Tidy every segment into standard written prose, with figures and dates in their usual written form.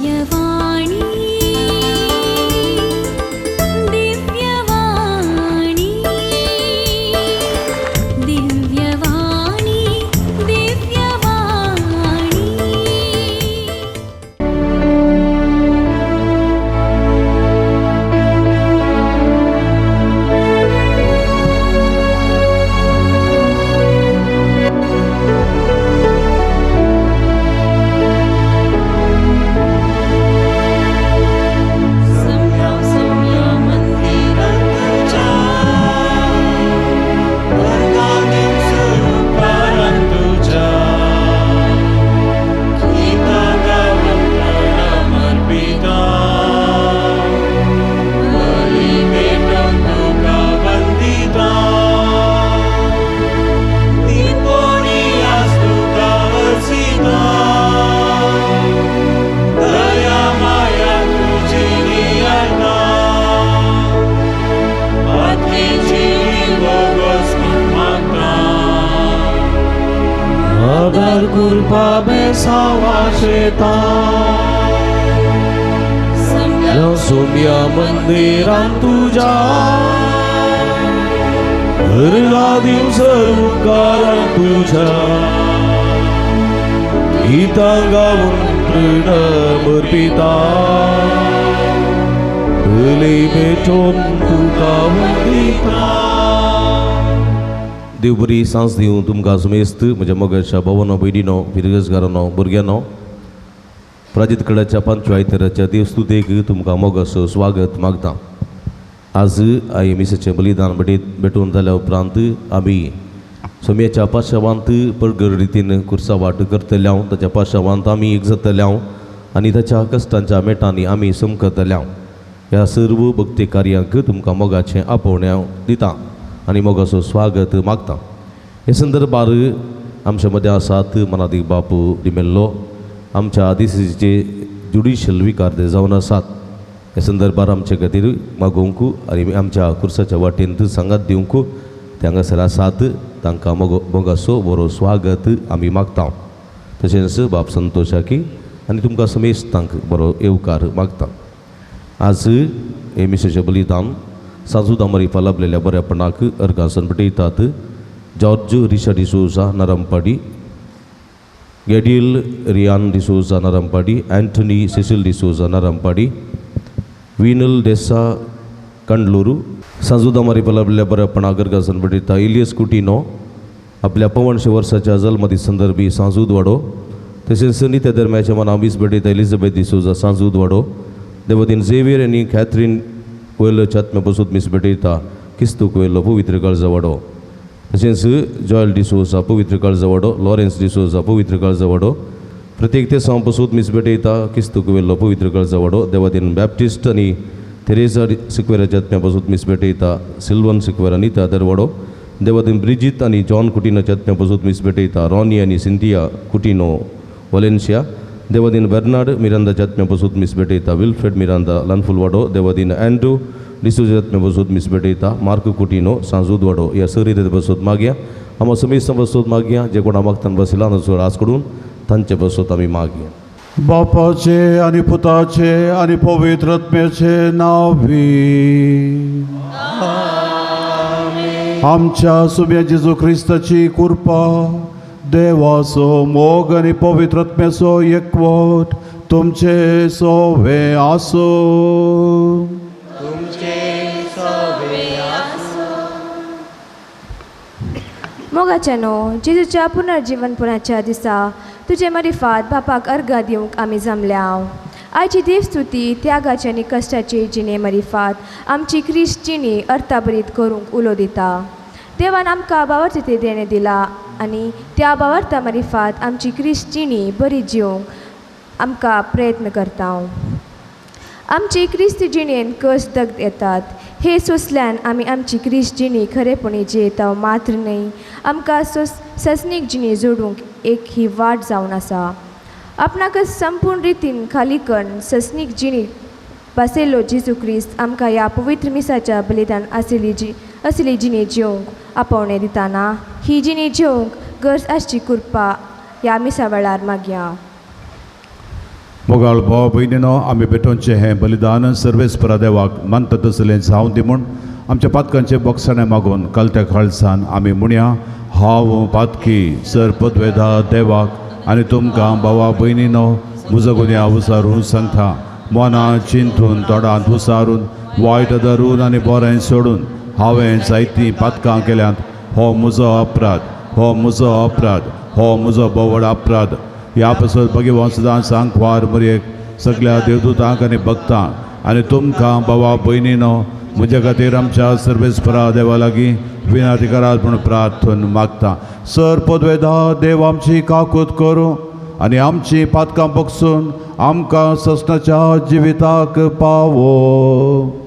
दिव्यवाणी दिव्यवाणी दिव्यवाणी दिव्यवाणी। सम्या सम्या मंदिरात तुझ्या वर्गाने स्वरूपारान तुझ्या गीता गावन प्रणाम अर्पिता बली भेटून तुका वंदिता निपोनियास तुका वसिता दया माया तुझी नियाळता आत्मेची भोगोस मागता आदार कृपा बेसावा शेता सोम्या मंदिरान तुझ्या हरला दिवस उपकारान तुझ्या गीतां गावन प्रणाम अर्पिता बली भेटोवन तुका वंदिता। देव बरी सांस दिवं तुमकां सुमेस्त म्हज्या मोगाच्या भोवानो भयणीनो फिरगजगारांनो भुरग्यांनो प्राजीत कडाच्या पांचव्या आयताराच्या देवस्तुतेक तुमकां मोगाचो स्वागत मागता। आज आई मिसाचें बलिदान भेटोवन जाल्या उपरांत आमी सोम्याच्या पाशावांत परगर रितीन कुर्सा वाट करतले हांव, ताच्या पाशावांत आमी एक जातले हांव आनी ताच्या कश्टांच्या मेटांनी आमी समकतले हांव। ह्या सर्व भक्ती कार्यांक तुमकां मोगाचें आपोवणें हांव दिता आनी मोगाचो स्वागत मागता। हे संदर्भार आमच्या मदें आसात मनादीक बापू डिमेल्लो आमच्या आदिसीचे ज्युडिशियल विकार ते जावन आसात। हे संदर्भार आमचे खातीर मागोवंक आनी आमच्या कुर्साच्या वाटेंत सांगात दिवंक ते हांगासर आसात, तांकां मोगाचो बरो स्वागत आमी मागता। तशेंच बाप संतोशाकी आनी तुमकां समेस्तांक बरो येवकार मागता। आज हे मिसेचें बलिदान साजुदा मरिफा लाभलेल्या बऱ्यापणाक अर्गासन भेटयतात George Richard D'Souza Narampadi, Gadiel Rian D'Souza Narampadi, Anthony Cecil D'Souza Narampadi, Vinal Desa Kandluru. साजुदा मरिफा लाभलेल्या बऱ्यापणाक अर्गासन भेटयता इलियस कुटिनो आपल्या पवनशे वर्साच्या जल्मदी संदर्भी सांजूद वाडो। तशेंच नित्या दरम्याच्या मना वीस भेटयता एलिझाबेथ डिसोजा सांजूद वाडो। देवतीन झेवियर आनी कॅथरीन कोयलोच्या आत्म्या पसून मीस भेटयता किस्तू कोयलो पवित्र काळजा वाडो। तशेंच जॉयल डिसोजा पवित्र काळजा वाडो, लॉरेन्स डिसोजा पवित्र काळजा वाडो। प्रत्येक ते पसून मीस भेटयता किस्तू कोयलो पवित्र काळजा वाडो। देवतीन बॅप्टिस्ट आनी तेरेजा सिक्वेराच्या आत्म्या पसून मीस भेटयता सिल्वन सिक्वेरा निता दरवाडो। देवतीन ब्रिजीत आनी जॉन कुटिनोच्या आत्म्या पसून मीस भेटयता रॉनी आनी सिंथिया कुटिनो वलेन्शिया। देवदीन बर्नार्ड मिरांदाच्या आत्म्या पसून मीस भेटयता विल्फ्रेड मिरांदा लानफुलवाडो। देवदीन अँड्रू डिसोजा आत्म्या पसून मीस भेटयता मार्क कुटिनो सांजूदवाडो। ह्या सरी बसून मागया आमा समेस्तां बसून मागया जे कोणा मागतान बसला आज कडून तांचे बसून आमी मागया। बापाचे आनी पुताचे आनी पवित्र आत्म्याचे नांवी आमच्या सुम्या जेजू क्रिस्ताची कृपा, देवाचो मोग आनी पवित्र आत्म्याचो एकवट तुमचे सोवे आसूं। मोगाच्यानो जेजूच्या पुनर्जीवनपणाच्या दिसा तुजे मरिफात बापाक अर्घा दिवंक आमी जमल्या। आयची देवस्तुती त्यागाची आनी कश्टाची जिणे मरिफात आमची क्रिस्त जिणी अर्थाभरीत करूंक उलो दिता। देवान आमकां बावर्ती देणें दिला आनी त्या बावर्ता मरिफात आमची क्रिस्त जिणी बरी जिवंक आमकां प्रयत्न करता। आमची क्रिस्त जिणेन कश्ट दग येतात हे सोंसल्यान आमी आमची क्रिस्त जिणी खरेपणी जियेता मात्र न्हय, आमकां ससनीक जिणी जोडूंक एक ही वाट जावन आसा। आपणाकच संपूर्ण रितीन खाली कन्न ससनीक जिणी बसयलो जेजू क्रिस्त आमकां ह्या पवित्र मिसाच्या बलिदान असली जिणी जेवंक आपोवणें दिताना ही जिणी जेवंक गरज आसची कृपा ह्या मिसा वेळार मागया। मोगाळ भाव भयणीनो, आमी भेटोवचें हें बलिदान सर्वेस्परा देवाक मानता तसलें जावं दी म्हूण आमच्या पातकांचे बोगसाणें मागून कालत्या काळसान आमी म्हणया, हांव पातकी सर पदवेदा देवाक आनी तुमकां भावा भयणीनो म्हजो गुन्यांव उसारून सांगता. मनां चिंतून तोंडांत उसारून वायट धरून आनी बरें सोडून हांवें जायतीं पातकां केल्यांत. हो म्हजो अपराध, हो म्हजो अपराध, हो म्हजो बोवड अपराध. ह्या पासत भगवान सदां सांगवार मरयेक सगळ्या देवदूतांक आनी भक्तांक आनी तुमकां भावा भयणीनो म्हज्या खातीर आमच्या सर्वेस्परा देवा लागीं विनंती करात म्हूण प्रार्थन मागता. सर पदवेदा देव आमची काकूत करूं आनी आमची पातकां बगसून आमकां ससनाच्या जिविताक पावो.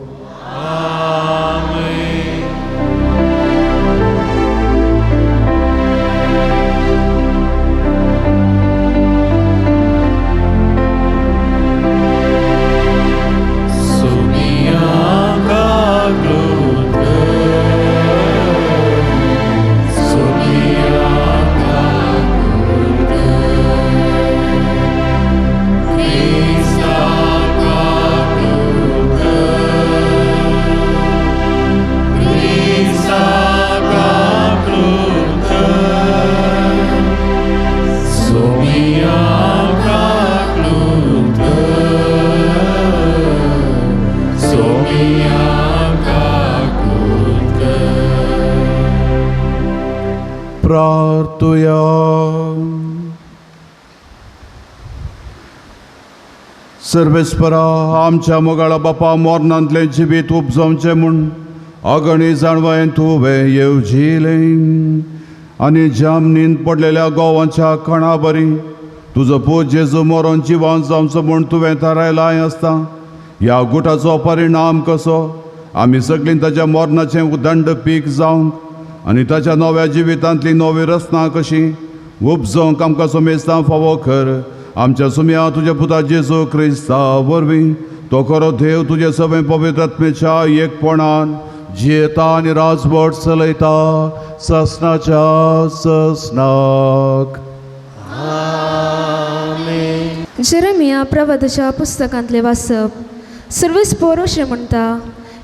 सर्वेस्परा आमच्या मोगाळा बापा मोरनांतलें जिवीत उपजोवचें म्हूण अगणी जाणवयेन तुवें येवजिलें आनी जामनीन पडलेल्या गोवांच्या खणा बरी तुजो पूत जेजू मोरोन जिवान जावचो म्हूण तुवें थारायलां आसता. ह्या गुटाचो परिणाम कसो आमी सगळीं ताच्या मोरनाचें उदंड पीक जावंक आनी ताच्या नव्या जिवितांतली नवी रचना कशी उपजोवंक आमकां सोमेस्तां फावो कर. आमच्या सुम्या तुज्या पुता जेजू क्रिस्ता वरवीं तो खरो देव तुजे सगळे पवित्र आत्मेच्या एकपणान जियेता आनी राजवट चलयता ससनाच्या ससनाक. जेरेमिया प्रवादाच्या पुस्तकांतलें वाचप. सर्वेस्पोर अशें म्हणटा,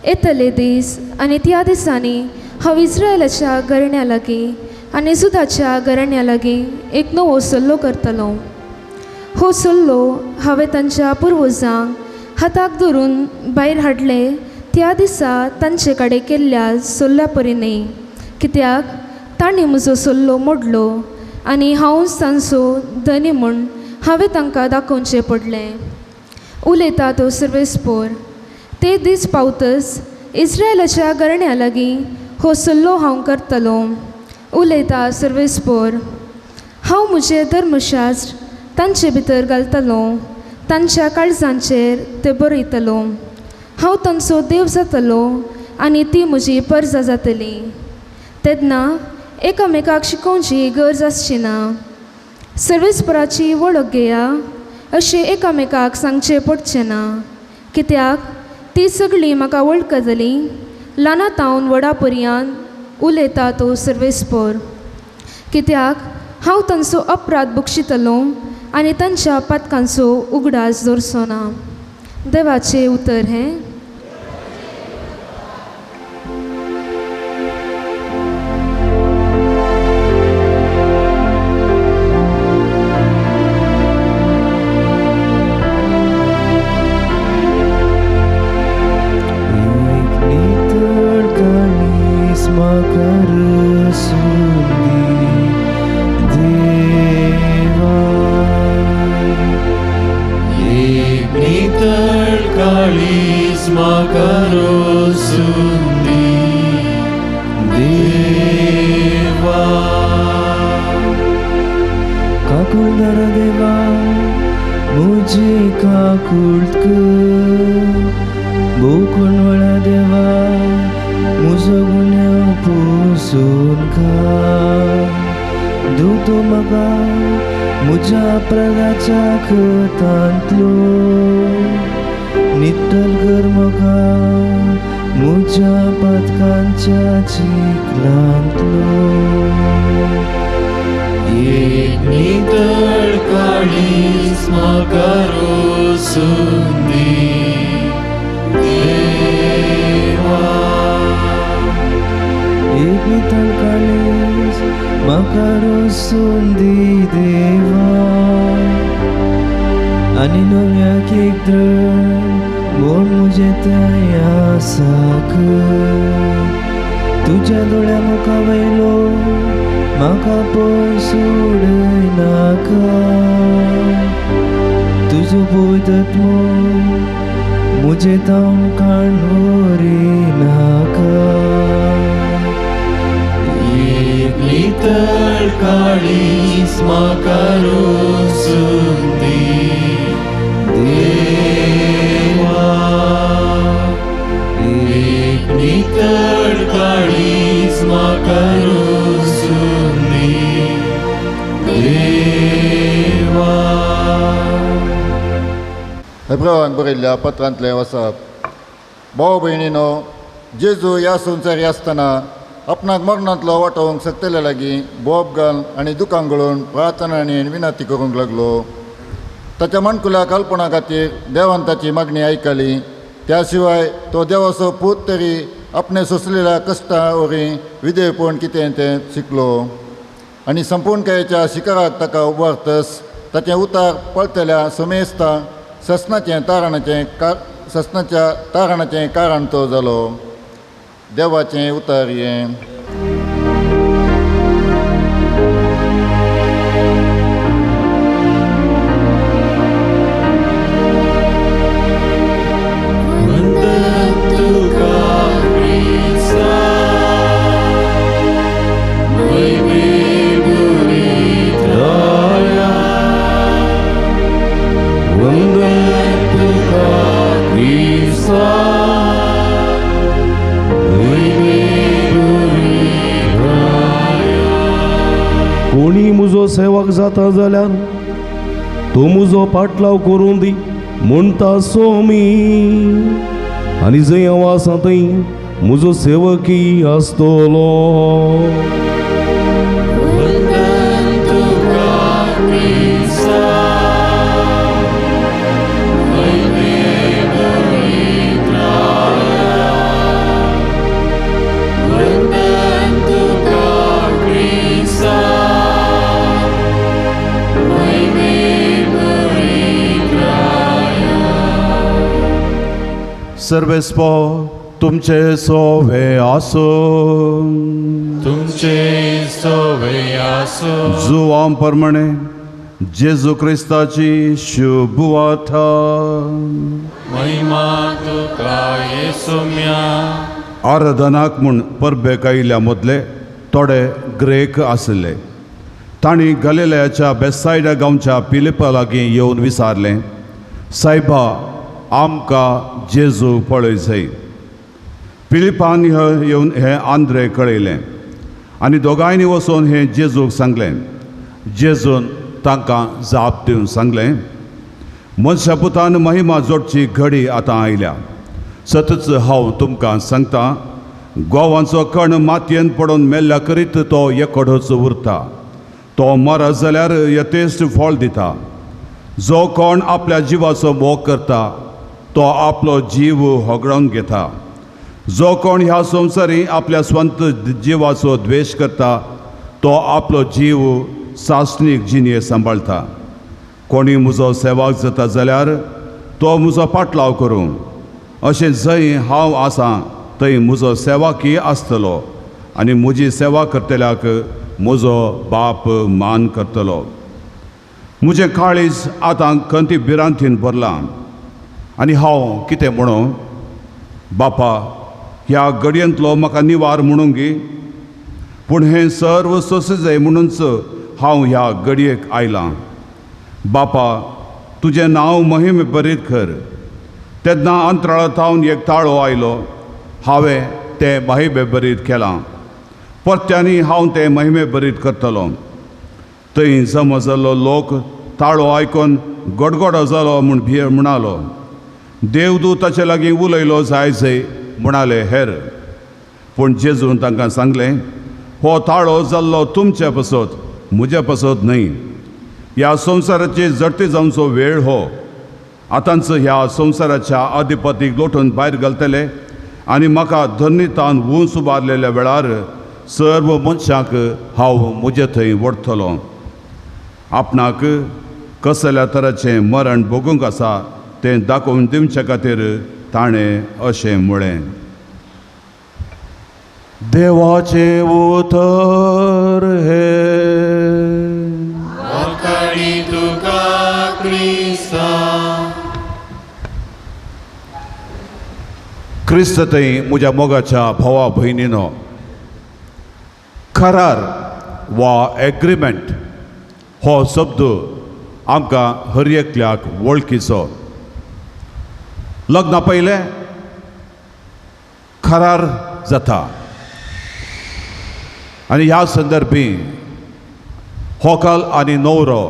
येतले दीस आनी त्या दिसांनी हांव इस्रायलाच्या घराण्या लागीं आनी जुदाच्या घराण्या लागीं एक नवो सल्लो करतलो. हो सल्लो हांवें तांच्या पुर्वजांक हाताक धरून भायर हाडले त्या दिसा तांचे कडेन केल्ल्या सल्ल्या परी न्हय, कित्याक तांणी म्हजो सल्लो मोडलो आनी हांवूच तांचो धनी म्हूण हांवें तांकां दाखोवचें पडलें. उलयता तो सर्वेस्पोर. ते दीस पावतच इस्रायलाच्या घराण्या लागीं हो सल्लो हांव करतलो. उलयता सर्वेस्पोर. हांव म्हजें धर्मशास्त्र तांचे भितर घालतलो, तांच्या काळजांचेर ते बरयतलो. हांव तांचो देव जातलो आनी ती म्हजी परजा जातली. तेन्ना एकामेकाक शिकोवची गरज आसची ना. सर्वेस्पराची वळख घेया अशें एकामेकाक सांगचें पडचें ना, कित्याक ती सगळीं म्हाका वळखतली ल्हाना तावन व्हडा पर्यंत. उलयता तो सर्वेस्पोर. कित्याक हांव तांचो अपराध बक्षितलो आनी तांच्या पातकांचो उगडास दवरचो ना. देवाचें उतर हें. एक नितळ काळीज म्हाका रोसून दी देवा. एक नितळ काळीज म्हाका रोसून दी देवा, आनी नव्याक एक दृढ म्हूण म्हजें थंय आसाक. तुज्या दोळ्या मुखा वयलो म्हाका पयस उडयनाका, तुजो पवित्र म्हजें तावन काण व्हरिनाका. एक नितळ काळीज म्हाका रोसून दी देवा. एक नितळ काळीज म्हाका रोसून दी देवा. हेब्रेवांक बरयल्ल्या पत्रांतलें वसप. भाव भयणीनो, जेजू ह्या संवसारी आसतना आपणाक मरणांतलो वाटोवंक शकतले लागीं बोब घाल आनी दुकां गळोवन प्रार्थना आनी विनंती करूंक लागलो. ताच्या माणकुल्या कल्पना खातीर देवान ताची मागणी आयकली. त्या शिवाय तो देवाचो पूत तरी आपणे सोंसलेल्या कश्टां वरवीं विधेयपण कितें तें शिकलो आनी संपूर्णकायेच्या शिखराक ताका उबारतस ताचें उतार पळतल्या समेस्ता ससनाचें तारणाचें तारणाचें कारण तो जालो. देवाचें उतार हें. कोणी म्हजो सेवक जाता जाल्यार तो म्हजो पाटलाव करूं दी म्हणटा सोमी, आनी जंय हांव आसा थंय म्हजो सेवकी आसतलो. सर्वेस्पो तुमचे सोवे आसो, तुमचे सोवे आसो. जुवां प्रमाणे जेजू क्रिस्ताची शुभ वार्ता. महिमा तुका येसुम्या. आराधनाक म्हूण परबेक आयिल्ल्या मदले थोडे ग्रेक आशिल्ले. तांणी गलिलयाच्या बेसायडा गांवच्या पिलिपा लागीं येवन विचारलें, सायबा आमकां जेजू पळय जाय. पिलिपान येवन हें आंद्रे कळयलें आनी दोगांयनी वचून हें जेजूक सांगलें. जेजून तांकां जाप दिवन सांगलें, मनशा पुतान महिमा जोडची घडी आतां आयल्या. सतच हांव तुमकां सांगता, गोवांचो कण मातयेन पडून मेल्ल्या करीत तो एकोडोच उरता. तो मरत जाल्यार यथेश्ट फळ दिता. जो कोण आपल्या जिवाचो मोग करता तो आपलो जीव होगडावन घेता. जो कोण ह्या संवसारी आपल्या स्वंत जिवाचो द्वेश करता तो आपलो जीव सासणीक जिणये सांबाळटा. कोणी म्हजो सेवाक जाता जाल्यार तो म्हजो पाटलाव करूं, अशें जंय हांव आसा थंय म्हजो सेवाकी आसतलो आनी म्हजी सेवा करतल्याक म्हजो बाप मान करतलो. म्हजें काळीज आतां खंती भिरांतीन भरलां आनी हांव कितें म्हणूं, बापा ह्या घडयेंतलो म्हाका निवार म्हणूंक गी, पूण हें सर्व सोंसजाय म्हणूनच हांव ह्या घडयेक आयलां. बापा तुजें नांव महिमे बरीत कर. तेन्ना अंतराळा थावन एक ताळो आयलो, हांवें तें महिमे बरीत केलां, परत्यांनी हांव तें महिमे बरीत करतलो. थंय जमा जाल्लो लोक ताळो आयकून गडगडो जालो म्हूण भिये म्हणालो. देवदूत ताचे लागीं उलयलो जाय जय म्हणाले हेर. पूण जेजून तांकां सांगलें, हो ताळो जाल्लो तुमचे पसत म्हज्या पासत न्हय. ह्या संवसाराचे जडते जावचो वेळ हो. आतांच ह्या संवसाराच्या अधिपतीक लोटून भायर घालतले आनी म्हाका धरणीतान उंच उबारलेल्या वेळार सर्व मनशांक हांव म्हजे थंय व्हरतलो. आपणाक कसल्या तराचें मरण भोगूंक आसा तें दाखोवन दिवचे खातीर ताणें अशें म्हळें. देवाचें उतर हें. वाखाणी तुका क्रिस्ता. क्रिस्त थंय म्हज्या मोगाच्या भावा भयणीनो, करार वा एग्रीमेंट हो शब्द आमकां हर एकल्याक वळखीचो. लग्ना पयलें करार जाता आनी ह्या संदर्भी होकल आनी न्हवरो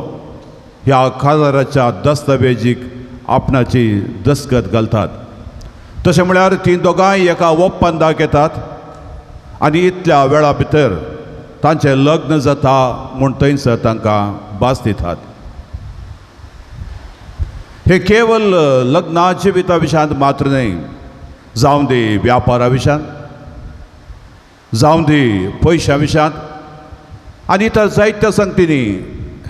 ह्या कराराच्या दस्तावेजीक आपणाची दस्तखत घालतात. तशें म्हळ्यार तीं दोगांय एका ಒಪ್ಪಂದಾक येतात आनी इतल्या वेळा भितर तांचें लग्न जाता म्हूण थंयसर तांकां भास दितात. हे केवल लग्ना जिविता विशयांत मात्र न्हय, जावं दी व्यापारा विशयांत, जावं दी पयशां विशयांत आनी इतर जायत्या संगतींनी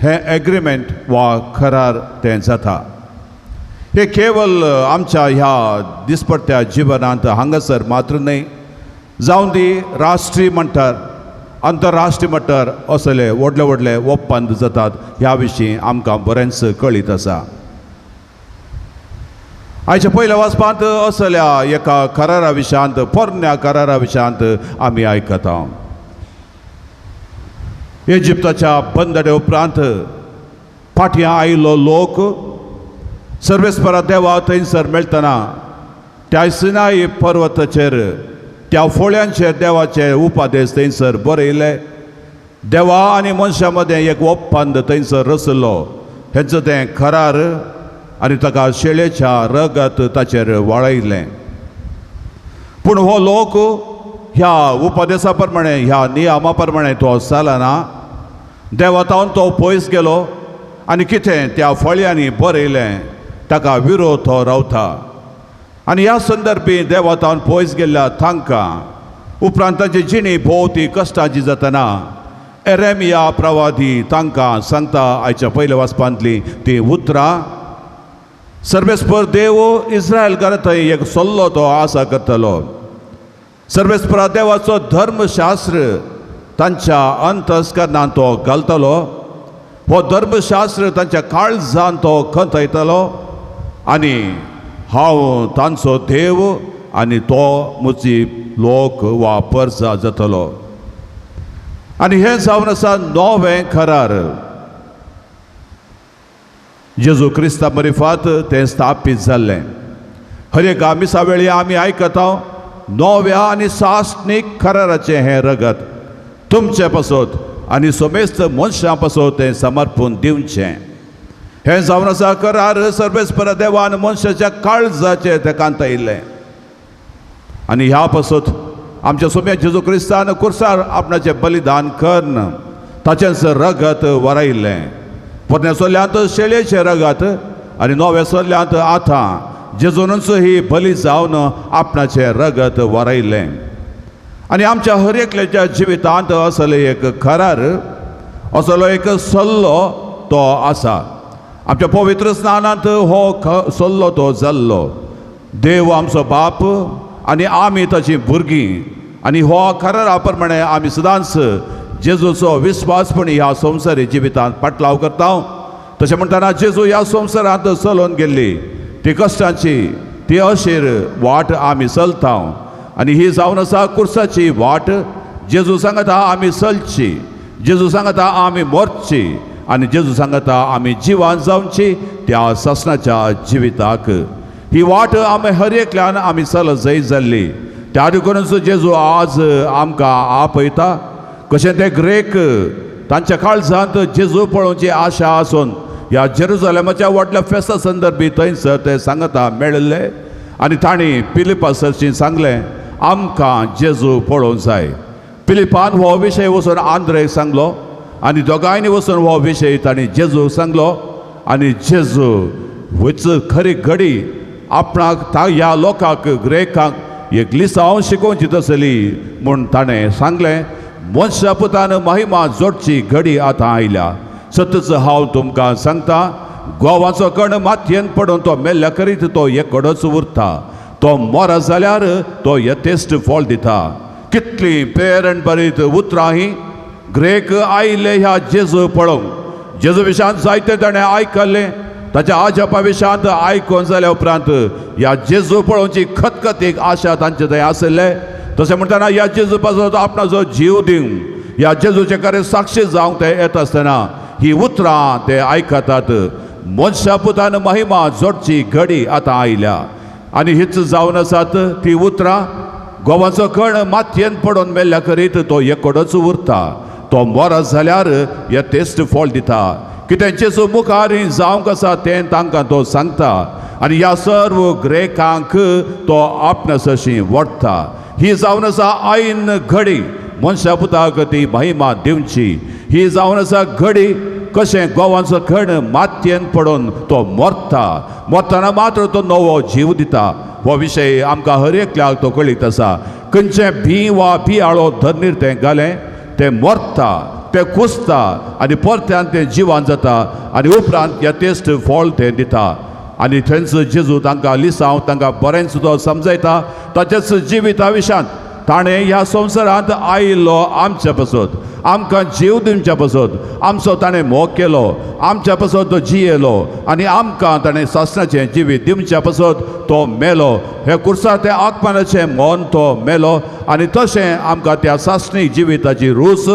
हें एग्रीमेंट वा करार तें जाता. हे केवल आमच्या ह्या दिसपट्ट्या जिवनांत हांगासर मात्र न्हय, जावं दी राष्ट्रीय म्हणटार अंतरराष्ट्रीय मट्टार असले व्हडले व्हडले ಒಪ್ಪಂದ जातात ह्या विशीं आमकां बरेंच कळीत आसा. आयच्या पयल्या वाचपांत असल्या एका करारा विशयांत, पोरण्या करारा विशयांत आमी आयकता. इजिप्ताच्या बंदडे उपरांत फाटयां आयिल्लो लोक सर्वेस्परा देवा थंयसर मेळटना त्या सिनाई पर्वताचेर त्या फोळ्यांचेर देवाचे उपादेश थंयसर बरयले. देवा आनी मनशां मदें एक ಒಪ್ಪಂದ थंयसर रचलो. हेंचो तें करार आनी ताका शेळेच्या रगत ताचेर वाळयलें. पूण हो लोक ह्या उपदेसा प्रमाणे, ह्या नियमा प्रमाणे तो चलना. देवा तावन तो पयस गेलो आनी कितें त्या फळयांनी बरयलें ताका विरोध तो रावता. आनी ह्या संदर्भी देवा तावन पयस गेल्ल्या तांकां उपरांत तांची जिणी भोव ती कश्टांची जातना एरेमिया प्रवादी तांकां सांगता आयच्या पयल्या वाचपांतली ती उतरां. सर्वेस्पर देव इस्रायल थंय एक सल्लो तो आसा करतलो. सर्वेस्परा देवाचो धर्मशास्त्र तांच्या अंतस्करणान तो घालतलो. हो धर्मशास्त्र तांच्या काळजान तो खंतयतलो आनी हांव तांचो देव आनी तो म्हजी लोक वा परजा जातलो. आनी हें जावन आसा नवें करार. जेजू क्रिस्ता मरिफात तें स्थापीत जाल्लें. हर एका मिसा वेळी आमी आयकता नव्या आनी सासणीक कराराचें हें रगत तुमचे पासत आनी समेस्त मनशां पासत तें समर्पून दिवचें. हें जावन आसा करार सर्वेस्पर देवान मनशाच्या काळजाचें तें कांतायिल्लें. आनी ह्या पासत आमच्या सोम्या जेजू क्रिस्तान कुर्सार आपणाचें बलिदान करून ताचेंच रगत वरायिल्लें. पोरण्या सोल्यांत शेळयेचें रगत आनी नव्या सोल्यांत आतां जेजूनच ही बली जावन आपणाचें रगत वरायिल्लें. आनी आमच्या हर एकल्याच्या जिवितांत असलो एक करार, असलो एक सल्लो तो आसा. आमच्या पवित्र स्नानांत हो सल्लो तो जाल्लो. देव आमचो बाप आनी आमी ताची भुरगीं आनी हो करारा प्रमाणे आमी सदांच जेजूचो विस्वासपणी ह्या संवसारी जिवितांत पाटलाव करता. तशें म्हणटना जेजू ह्या संवसारांत चलोवन गेल्ली ती कश्टांची ती अशीर वाट आमी चलता आनी ही जावन आसा कुर्साची वाट. जेजू सांगता आमी चलची, जेजू सांगता आमी मरची आनी जेजू सांगता आमी जिवान जावची त्या सासणाच्या जिविताक. ही वाट आमी हर एकल्यान आमी चलत जाय जाल्ली. त्या देखूनच जेजू आज आमकां आपयता. कशें ते ग्रेक तांच्या काळजांत जेजू पळोवची आशा आसून ह्या जेरुजलेमाच्या व्हडल्या फेस्ता संदर्भी थंयसर ते सांगता मेळिल्ले आनी तांणी पिलिपा सरशी सांगलें आमकां जेजू पळोवंक जाय. पिलिपान हो विशय वचून आंद्रेक सांगलो. आनी दोगांयनी वचून हो विशय तांणी जेजू सांगलो आनी जेजू वच खरी घडी आपणाक ह्या लोकांक ग्रेकांक एक लिसांव शिकोवची तसली म्हूण ताणें सांगलें. मनशा पुतान महिमा जोडची घडी आतां आयल्या. सतच हांव तुमकां सांगता, गोवाचो कण मातयेन पडून तो मेल्ल्या करीत तो एकडोच उरता. तो मर जाल्यार तो यथेश्ट फळ दिता. कितली प्रेरण बरीत उतरां ही. ग्रेक आयिल्ले ह्या जेजू पळोवंक. जेजू विशांत जायते ताणें आयकल्लें. ताच्या आजपा विशांत आयकून जाल्या उपरांत ह्या जेजू पळोवची खतखतीक आशा तांचे थंय आशिल्ले. तशें म्हणटना ह्या जेजू पासून आपणाचो जीव दिवंक, ह्या जेजूचे कार्य साक्षी जावंक ते येता आसतना ही उतरां ते आयकतात. मनशा पुतान महिमा जोडची घडी आतां आयल्या. आनी हीच जावन आसात ती उतरां. गोवाचो कण मातयेन पडून मेल्ल्या करीत तो एकडोच उरता. तो मरत जाल्यार यथेश्ट फळ दिता. कितें जेजू मुखार जावंक आसा तें तांकां तो सांगता आनी ह्या सर्व ग्रेकांक तो आपणा सरशी व्हरता. ही जावन आसा ऐन घडी मनशा पुताक ती महिमा दिवची. ही जावन आसा घडी कशें गोवाचो कण मातयेन पडून तो मरता. मरतना मात्र तो नवो जीव दिता. हो विशय आमकां हर एकल्याक तो कळीत आसा. खंयचें भी वा बियाळो धरणीर तें घालें, तें मरता, तें कुसता आनी परत्यान तें जिवान जाता आनी उपरांत यथेश्ट फळ तें दिता. आनी थंयच जेजू तांकां लिसांव तांकां बरेंच तो समजायता. ताचेच जिविता विशांत ताणें ह्या संवसारांत आयिल्लो आमच्या पासत, आमकां जीव दिवच्या पासत, आमचो ताणें मोग केलो, आमच्या पासत तो जियेलो आनी आमकां ताणें सासणाचें जिवीत दिवच्या पासत तो मेलो. हे कुर्सा त्या आत्मानाचें मन तो मेलो आनी तशें आमकां त्या सासणीक जिविताची रूच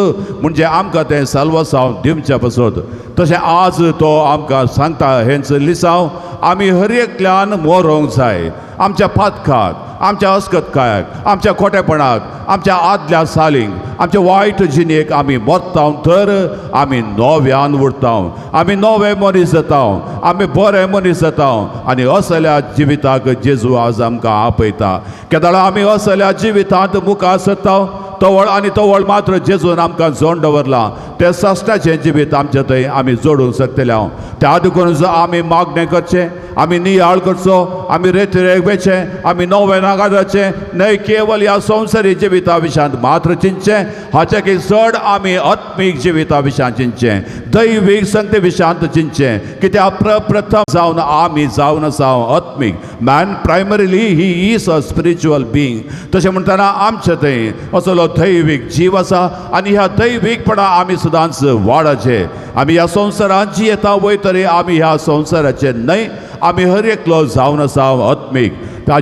म्हणजे आमकां तें साल्वासांव दिवच्या पासत. तशें आज तो आमकां सांगता हेंच लिसांव आमी हर एकल्यान मरोंक जाय. आमच्या पातकाक, आमच्या अस्कतकायाक, आमच्या खोटेपणाक, आमच्या आदल्या सालींक, आमच्या वायट जिणेक आमी मरता तर आमी नव्यान उरता, आमी नवे मनीस जाता, आमी बरे मनीस जाता आनी असल्या जिविताक जेजू आज आमकां आपयता. केदळा आमी असल्या जिवितांत मुखार सरता तवळ आनी तवळ मात्र जेजून आमकां जोड दवरलां तें सासणाचें जिवीत आमचे थंय आमी जोडूंक शकतले. त्या देखून आमी मागणें करचें, आमी नियाळ करचो, आमी रेतिरेक वेचें, आमी नवें नागाराचें न्हय केवल ह्या संवसारी जिविता विशांत मात्र चिंतचें, हाचे की चड आमी आत्मीक जिविता विशांत चिंतचें, दैवीक संगते विशांत चिंतचें. कित्याक प्रथम जावन आमी जावन आसा आत्मीक. Man primarily he is a spiritual being. तशें म्हणटना आमचे थंय असलो दैवीक जीव आसा आनी ह्या दैवीकपणा आमी सदांच वाडाचे. आमी ह्या संवसारांत जियेता वय तरी आमी ह्या संवसाराचे न्हय, आमी हर एकलो जावन आसा आत्मीक.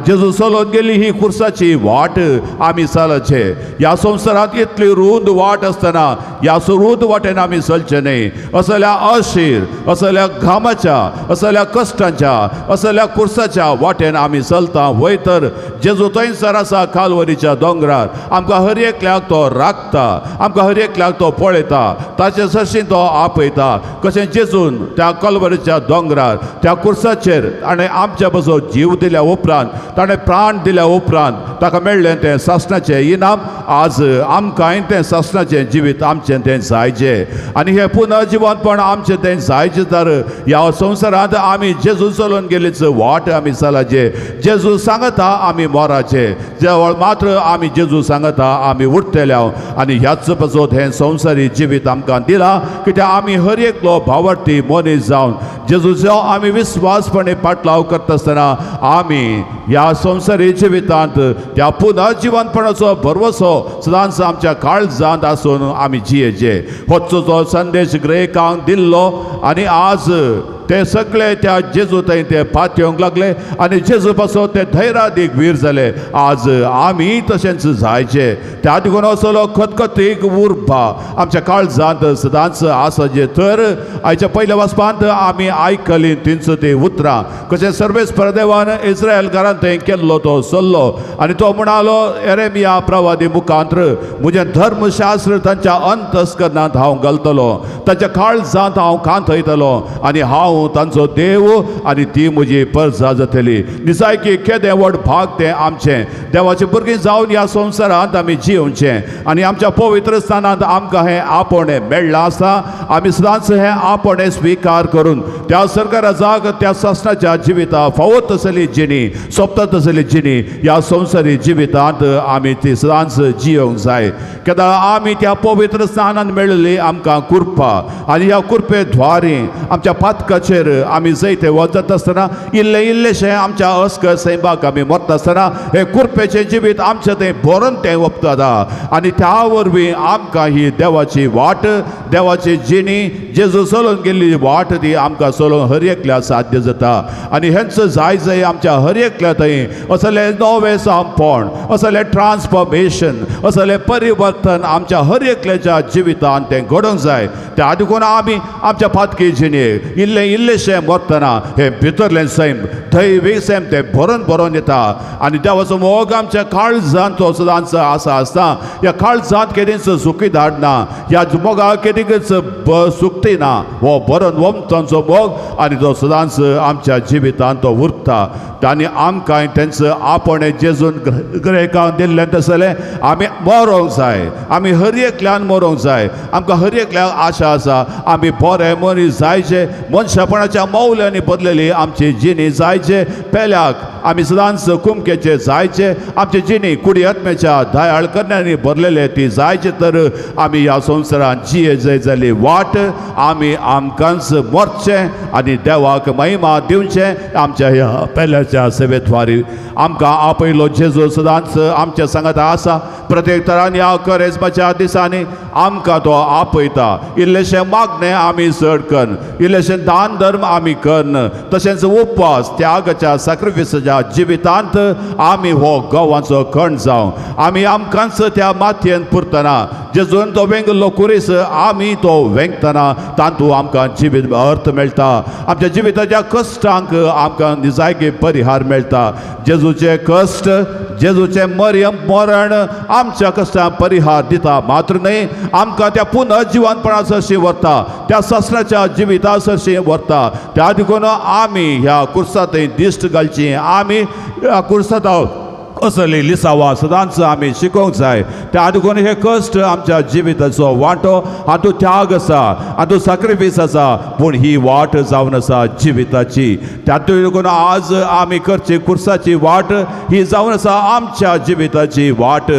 जेजू चलत गेली ही खुर्साची वाट आमी चलचे. ह्या संवसारांत इतली रूंद वाट आसतना ह्या रूंद वाटेन आमी चलचे न्हय. असल्या अशीर, असल्या घामाच्या, असल्या कश्टांच्या, असल्या खुर्साच्या वाटेन आमी चलता वय तर जेजू थंयसर आसा कालवरीच्या दोंगरार. आमकां हर एकल्याक तो राखता, आमकां हर एकल्याक तो पळयता, ताचे सरशी तो आपयता. कशें जेजून त्या कलवरीच्या दोंगरार त्या खुर्साचेर आनी आमच्या बसो जीव दिल्या उपरांत, ताणें प्राण दिल्या उपरांत ताका मेळ्ळें तें सासणाचें इनाम. आज आमकांय तें सासणाचें जिवीत आमचें तें जायचें आनी हें पुनर्जिवंतपण आमचें तें जायचें तर ह्या संवसारांत आमी जेजू चलून गेलीच वाट आमी चलाचे. जेजू सांगता आमी मोराचे, जवळ मात्र आमी जेजू सांगता आमी उरतले. आनी ह्याच पासत हें संवसारी जिवीत आमकां दिलां कित्याक आमी हर एकलो भावार्थी मनीस जावन जेजूचो आमी विस्वासपणे पाटलाव करता आसतना आमी ह्या संवसारी जिवितांत त्या पुनर्जिवंतपणाचो भरवसो सदांच आमच्या काळजांत आसून आमी जियेचे. होचो जो संदेश ग्रेकांक दिल्लो आनी आज ते सगळे त्या जेजू थंय ते पातयेवंक लागले आनी जेजू पासून ते धैर्यादीक वीर जाले. आज आमी तशेंच जायचे. त्या देखून असलो खतखतीक उर्बा आमच्या काळजांत सदांच आसाचे. तर आयच्या पयल्या वाचपांत आमी आयकली तिनचो ती उतरां कशें सर्वेस परदेवान इस्रायल घरांत थंय केल्लो तो सल्लो आनी तो म्हणालो एरेमिया प्रवादी मुखांत्र म्हजें धर्मशास्त्र तांच्या अंतस्करणांत हांव घालतलो, तांच्या काळजांत हांव कांतयतलो आनी हांव हांव तांचो देव आनी ती म्हजी परजा जातली. निजायकी केदें व्हड भाग तें आमचें. देवाचे भुरगीं जावन ह्या संवसारांत आमी जियोवचें आनी आमच्या पवित्र स्थानांत आमकां हें आपोवणें मेळ्ळां आसा. आमी सदांच हें आपोवणें स्विकार करून त्या सरकाराजाक त्या सासणाच्या जिविता फावो तसली जिणी सोंपता तसली जिणी ह्या संवसारी जिवितांत आमी ती सदांच जियोवंक जाय. केदां आमी त्या पवित्र स्थानांत मेळिल्ली आमकां कृपा आनी ह्या कृपे द्वारे आमच्या पातकाचेर आमी जैते वचत आसतना इल्लें इल्लेशें आमच्या अस्कर सैमाक आमी मरता आसतना हे कृपेचें जिवीत आमचें तें भरून तें वपता आनी त्या वरवीं आमकां ही देवाची वाट, देवाची जिणी, जेजू चलून गेल्ली वाट ती आमकां चलोवन हर एकल्या साध्य जाता. आनी हेंच जाय जाय आमच्या हर एकल्या थंय असलें नवें सामपण, असलें ट्रान्सफॉर्मेशन, असलें परिवर्तन आमच्या हर एकल्याच्या जिवितांत तें घडोवंक जाय. त्या देखून आमी आमच्या पातकी जिणेक इल्लें इल्लेशें मरतना हें भितरलें सैम, दैवी सैम तें भरून भरून येता आनी देवाचो मोग आमच्या काळजांत तो सदांच आसा आसता. ह्या काळजांत केदींच सुखी धाडना, ह्या मोगाक केदींच सुकती ना. हो भरून वमतांचो मोग आनी तो सदांच आमच्या जिवितांत तो उरता. आनी आमकां तेंचो आपणें जेजून ग्रेकांक दिल्लें तसलें आमी मरोंक जाय. आमी हर एकल्यान मरोंक जाय. आमकां हर एकल्याक आशा आसा आमी बरे मनीस जायचे, मनशापणाच्या मौल्यांनी बदलेली आमची जिणी जायचे, पेल्याक आमी सदांच कुमकेचे जायचे, आमची जिणी कुडी आत्म्याच्या दयाळ करण्यांनी भरलेले ती जायचे. तर आमी ह्या संवसारांत जिये जाय जाली वाट आमी आमकांच मरचें आनी देवाक महिमा दिवचें आमच्या ह्या पेल्याच्या सेवेद्वारी. आमकां आपयलो जेजू सदांच आमच्या सांगाता आसा. प्रत्येक तरान ह्या करेजमाच्या दिसांनी आमकां तो आपयता. इल्लेशें मागणें आमी चड कन्न, इल्लेशें दान धर्म आमी कन्न, तशेंच उपवास त्यागाच्या सॅक्रिफिसाच्या जिवितांत आमी हो गोवाचो कण जावं. आमी आमकांच त्या मातयेन पुरतना जेजून तो वेंगलो कुरीस आमी तो वेंगतना तातूंत आमकां जिवीत अर्थ मेळटा. आमच्या जिविताच्या कश्टांक आमकां निजायकी परिहार मेळटा. जेजूचे कश्ट, जेजूचें मरियम मरण आमच्या कश्टांक परिहार दिता मात्र न्हय, आमकां त्या पुनर्जिवनपणा सरशी व्हरता, त्या सासणाच्या जिविता सरशी व्हरता. त्या देखून आमी ह्या कुर्सांत दिश्ट घालची. आमी ह्या कुर्सांत असली लिसांवां सदांच आमी शिकोवंक जाय. त्या देखून हे कश्ट आमच्या जिविताचो वांटो, हातूंत त्याग आसा, हातूंत सॅक्रिफायस आसा, पूण ही वाट जावन आसा जिविताची. तातूंत देखून आज आमी करची कुर्साची वाट ही जावन आसा आमच्या जिविताची वाट.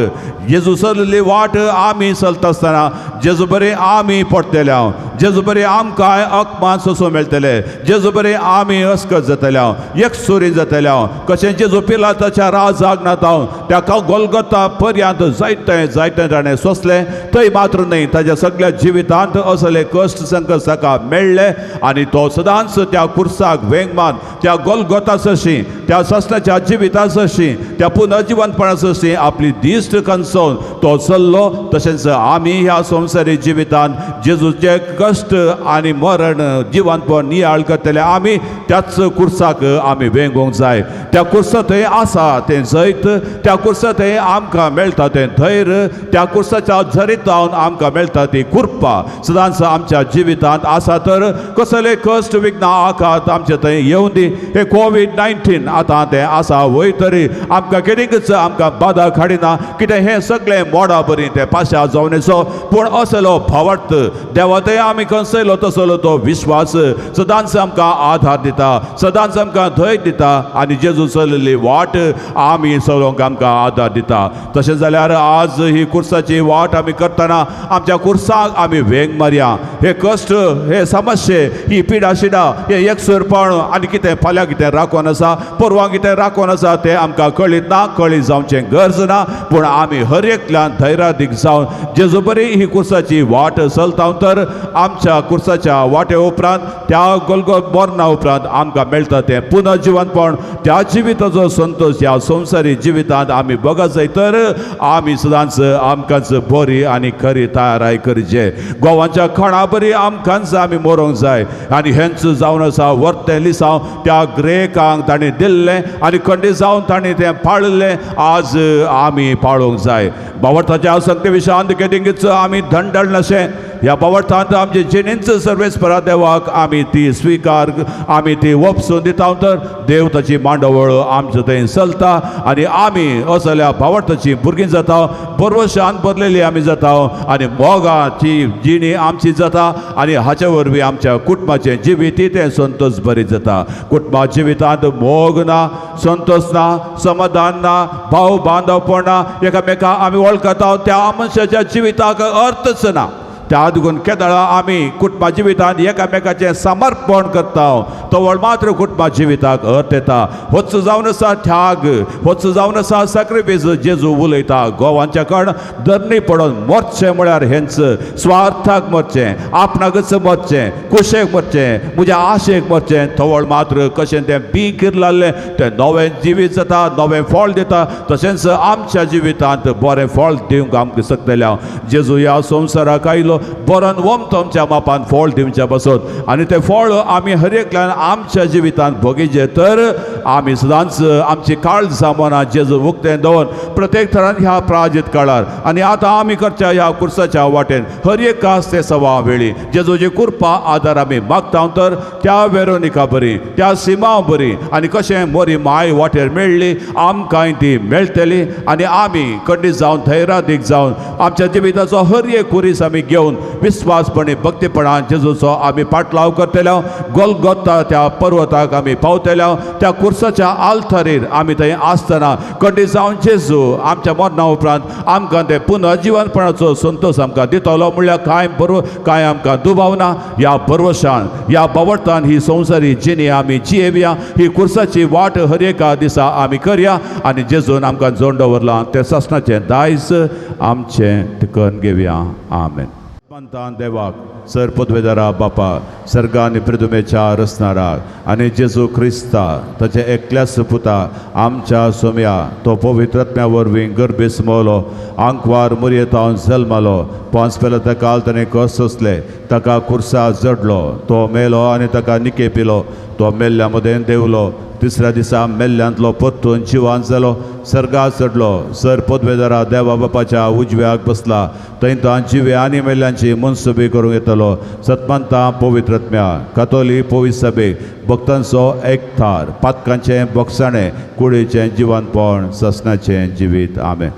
जेजू चलली वाट आमी चलता आसतना जेजू बरें आमी पडटले, जेजू बरें आमकां अपमान सोसूं मेळटले, जेजू बरें आमी अस्कत जातले, एकसुरी जातले. कशें जेजू पिलाताच्या राजाक नाताव त्या गोलगोता पर्यंत जायते जायते ताणें सोंसलें. थंय मात्र न्हय, ताज्या सगळ्या जिवितांत असले कश्ट संकट ताका मेळ्ळे आनी तो सदांच त्या कुर्साक वेंगमान त्या गोलगोता सरशी, त्या सासणाच्या जिविता सरशी, त्या पुनर्जिवनपणा सरशी आपली दिश्ट कनसोवन तो चल्लो. तशेंच आमी ह्या संवसारी जिवितांत जेजूचे कश्ट आनी मरण जिवनपण नियाळ करतले आमी त्याच कुर्साक आमी वेंगोवंक जाय. त्या कुर्सा थंय आसा तें जैत, त्या कुर्सा थंय आमकां मेळटा तें धैर्य, त्या कुर्साच्या झरीतावन आमकां मेळटा ती कृपा सदांच आमच्या जिवितांत आसा. तर कसले कश्ट विघ्न आखात आमचे थंय येवन दी. हे कोवीड-19 आतां तें आसा वय तरी आमकां कितेंच आमकां बादा हाडिना, कितें हें सगळें मोडा बरी तें पाशा जावनेचो. पूण असलो भावार्थ देवा थंय आमी खंयसयलो तसलो तो विश्वास सदांच आमकां आधार दिता, सदांच आमकां धैर्य दिता आनी जेजू चललेली वाट आमी चलोवंक आमकां आधार दिता. तशें जाल्यार आज ही कुर्साची वाट आमी करतना आमच्या कुर्साक आमी वेंग मारया. हे कश्ट, हे समस्ये, ही पिडा शिडा, हे एकसुरपण आनी कितें फाल्यां कितें राखून आसा, परवां कितें राखून आसा तें आमकां कळीत ना, कळीत जावचें गरज ना. पूण आमी हर एकल्यान धैर्यादीक जावन जेजू बरी ही कुर्साची वाट चलता तर आमच्या कुर्साच्या वाटे उपरांत त्या गोलगो मरणा उपरांत आमकां मेळटा तें पुनर्जिवनपण, त्या जिविताचो संतोश ह्या संवसारी जिवितांत आमी बगत जाय. तर आमी सदांच आमकांच बरी आनी खरी तयाराय करचे. गोवाच्या खणा बरी आमकांच आमी मरोंक जाय. आनी हेंच जावन आसा वर्तें लिसांव त्या ग्रेकांक ताणें दिल्लें आनी खंडीत जावन ताणें तें पाळिल्लें आज आमी पाळोवंक जाय. बावडताच्या आसक्ती विशयांत केदिंगीच आमी धंडळ नशें. ह्या बावडटांत आमचे जिणेंच सर्वेस्परा देवाक आमी ती स्विकार आमी ती वपसून दिता तर देव ताची मांडवळ आमचो थंय चलता आनी आमी असल्या बावडटाची भुरगीं जाता, बरवशान भरलेली आमी जाता आनी मोगाची जिणी आमची जाता आनी हाचे वरवीं आमच्या कुटुंबाचें जिवीत तें संतोष बरी जाता। कुटुंबा जिवितांत मोग ना, संतोष ना, समाधान ना, भाव बांदवपण ना, एकामेका आमी वळखता त्या मनशाच्या जिविताक अर्थच ना। त्या देखून केदळा आमी कुटुंबा जिवितांत एकामेकाचें समर्पण करता तवळ मात्र कुटुंबा जिविताक अर्थ येता। होच जावन आसा त्याग, होच जावन आसा सॅक्रिफायस। जेजू उलयता गोवांच्या कड धरणी पडून मरचें म्हळ्यार हेंच स्वार्थाक मरचें, आपणाकच मरचें, कुशेक मरचें, म्हज्या आशेक मरचें। तवळ मात्र कशें तें बी किरलाल्लें तें नवें जिवीत जाता, नवें फळ दिता। तशेंच आमच्या जिवितांत बरें फळ दिवंक आमकां शकतलें हांव। जेजू ह्या संवसाराक आयलो बरोन वमतो आमच्या मापान फळ दिवच्या पासत आनी तें फळ आमी हर एकल्यान आमच्या जिवितांत भोगीचें तर आमी सदांच आमची काळजां मनां जेजू उक्तें दवरून प्रत्येक थरान ह्या प्राजित काळार आनी आतां आमी करच्या ह्या कुर्साच्या वाटेन हर एक आसते सवा वेळी जेजूची कृपा आदार आमी मागता तर त्या वेरोनिका बरी, त्या सिमांव बरी आनी कशें मोरी माय वाटेर मेळ्ळी आमकांय ती मेळटली आनी आमी कंडीत जावन धैर्यादीक जावन आमच्या जिविताचो हर एक कुरीस आमी घेवन विस्वासपणी भक्तीपणान जेजूचो आमी पाटलाव करतले। गोलगोता त्या पर्वताक आमी पावतले, त्या कुर्साच्या आल्थारीर आमी थंय आसतना कंडीत जावन जेजू आमच्या मरणा उपरांत आमकां ते पुनर्जिवनपणाचो संतोष आमकां दितलो म्हणल्यार कांय बरो कांय आमकां दुबावना। ह्या भरवशान ह्या बावडतान ही संवसारी जिणी आमी जियेवया, ही कुर्साची वाट हर एका दिसा आमी करया आनी जेजून आमकां जोड दवरलां तें सासणाचें दायज आमचें करून घेवया। आमेन। पंतान देवाक सर पदवेदारा बापा सर्गा आनी पृथ्वेच्या रचणारा आनी जेजू क्रिस्ता ताच्या एकल्याच पुता आमच्या सोम्या तो पवित्र आत्म्या वरवीं गर्भेस मोलो आंकवार मुरयेतावन जल्मालो पांच पेलो ताका ताणें कस सोंसले ताका कुर्सा जडलो तो मेलो आनी ताका निके पिलो तो मेल्ल्या मदें देवलो तिसऱ्या दिसा मेल्ल्यांतलो परतून जिवान जालो सर्गा चडलो सर पदवेदारा देवा बापाच्या उजव्याक बसला थंय तो जिवे आनी मेल्ल्यांची मनसुबी करूंक येतलो। सतमंता पवित्र आत्म्या कातोली पवित्र सभे भक्तांचो एकथार पातकांचें बोगसाणें कुडीचें जिवनपण ससनाचें जिवीत। आमेन।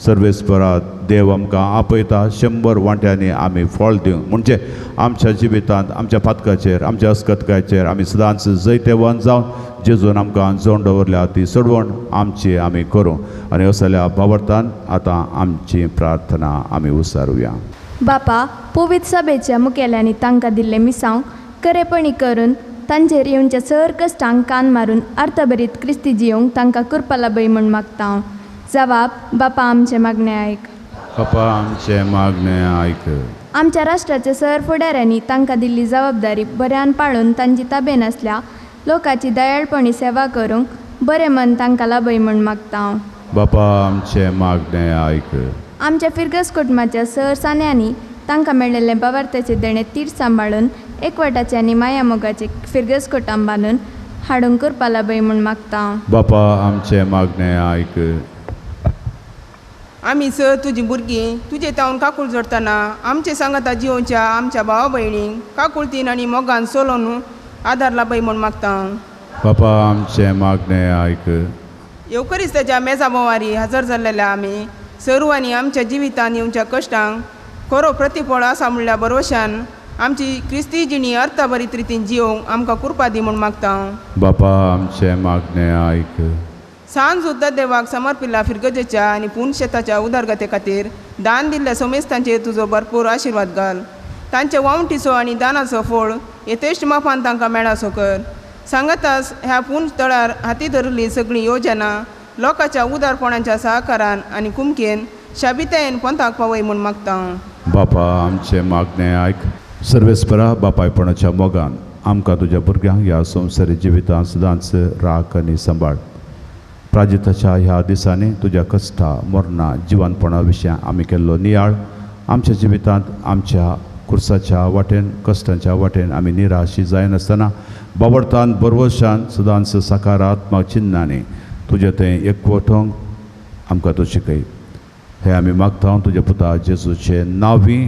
सर्वेस्परात देव आमकां आपयता 100 वांट्यांनी आमी फळ दिवंक म्हणजे आमच्या जिवितांत आमच्या पातकाचेर आमच्या अस्कतकाचेर आमी सदांच जैतेवन जावन जेजून आमकां जोड दवरल्या ती सोडवण आमची आमी करूं आनी असल्या बावडतान आतां आमची प्रार्थना आमी उसारुया। बापा पवित्र सभेच्या मुखेल्यांनी तांकां दिल्लें मिसांव खरेपणी करून तांचेर येवच्या सर कश्टांक कान मारून अर्थभरीत क्रिस्ती जियोंक तांकां कृपा लाभय म्हूण मागता। जवाब बापा आमचें मागणें आयक। बापा आमचें मागणें आयक। आमच्या राष्ट्राच्या सर फुडाऱ्यांनी तांकां दिल्ली जबाबदारी बऱ्यान पाळून तांची ताबेन आसल्या लोकांची दयाळपणी सेवा करूंक बरें मन तांकां लाभय म्हूण मागता। बापा आमचें मागणें आयक। आमच्या फिरगस कुटुंबाच्या सर सान्यांनी तांकां मेळिल्लें बावार्थाचें देणें तीर सांबाळून एकवटाचें आनी माया मोगाचें फिरगस कुटुंब बांदून हाडूंक कृपा लाभय म्हूण मागता। बापा आमचें मागणें आयक। आमी सर तुजी भुरगीं तुजे तावन काकूळ जोडटना आमचे सांगाता जिवोच्या आमच्या भावा भयणींक काकुळतीन आनी मोगान सोलोन आदार लाभय म्हूण मागता। बापा आमचें मागणें आयक। येवकरिस्ताच्या मेजा बोवारी हजर जाल्लेल्या आमी सर्वांनी आमच्या जिवितान येवच्या कश्टांक खरो प्रतिफळ आसा म्हणल्या भरवशान आमची क्रिस्ती जिणी अर्थभरीत रितीन जिवंक आमकां कृपा दी म्हूण मागता। बापा आमचें मागणें आयक। सांज सुद्दां देवाक समर्पिल्ल्या फिरगजेच्या आनी पुनशेताच्या उदरगते खातीर दान दिल्ल्या सोमेस्तांचेर तुजो भरपूर आशिर्वाद घाल। तांचे वावटीचो आनी दानाचो फळ यथेश्ट मापान तांकां मेळासो कर। सांगतास ह्या पूण तळार हाती धरिल्ली सगळी योजना लोकांच्या उदारपणाच्या सहकारान आनी कुमकेन शाबितायेन पंथाक पावय म्हूण मागता। बापा आमचें मागणें आयक। सर्वेस्परा बापायपणाच्या मोगान आमकां तुज्या भुरग्यांक ह्या संवसारी जिवितांत सदांच राख आनी सांबाळ। प्राजिताच्या ह्या दिसांनी तुज्या कश्टा मरणा जिवनपणा विशय आमी केल्लो नियाळ आमच्या जिवितांत आमच्या कुर्साच्या वाटेन कश्टांच्या वाटेन आमी निराशी जायनासतना बावडतान बरवशान सदांच सकारात्मक चिन्नांनी तुजें तें एकवटोंक आमकां तूं शिकय। हें आमी मागता तुज्या पुता जेजूचे नांवी।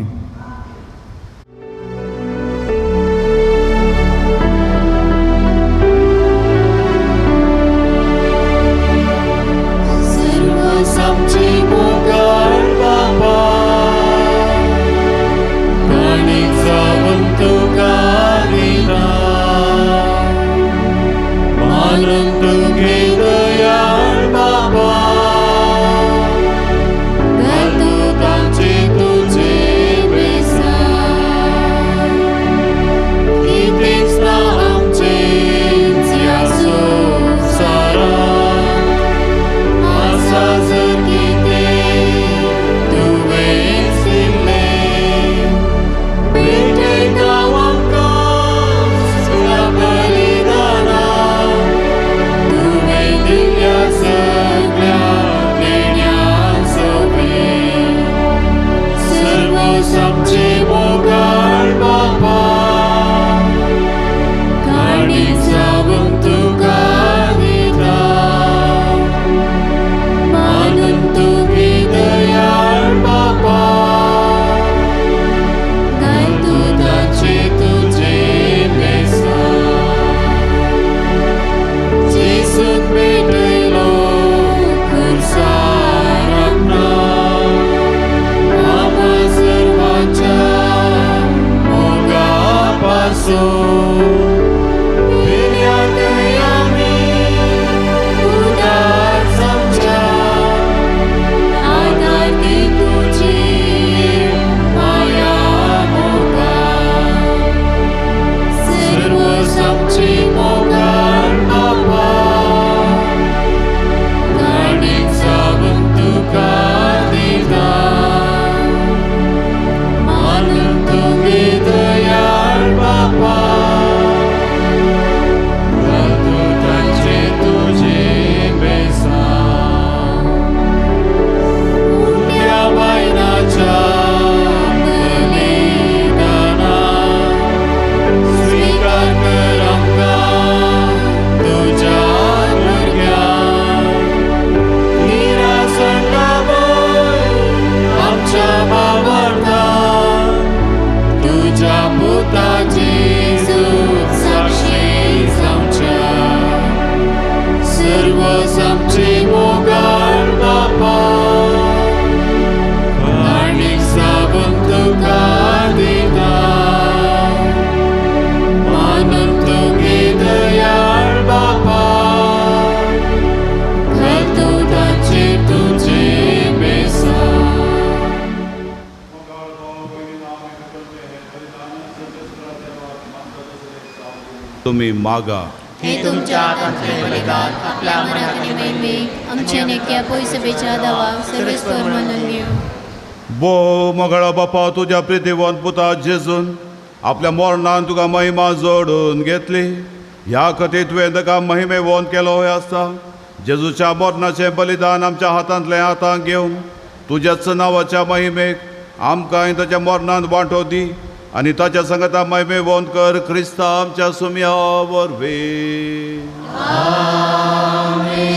तुमी मागा. हे तुमच्या हातांतले बलिदान आपल्या मनात आनी महिमेक आमचे नेक्या पयसभेच्या दावाक सर्वेस्पर मानून घेवं. भोव मोगाळा बापा, तुज्या प्रितीवंत पुता जेजून आपल्या मरणान तुका महिमा जोडून घेतली. ह्या खातीर तुवें ताका महिमेवंत केलो आसता. जेजूच्या मरणाचें बलिदान आमच्या हातांतलें हातांत घेवन तुज्याच नांवाच्या महिमेक आमकांय ताच्या मरणान वांटो दी आनी ताच्या सांगाता महिमेवंत कर क्रिस्ता आमच्या सुम्या वरवीं.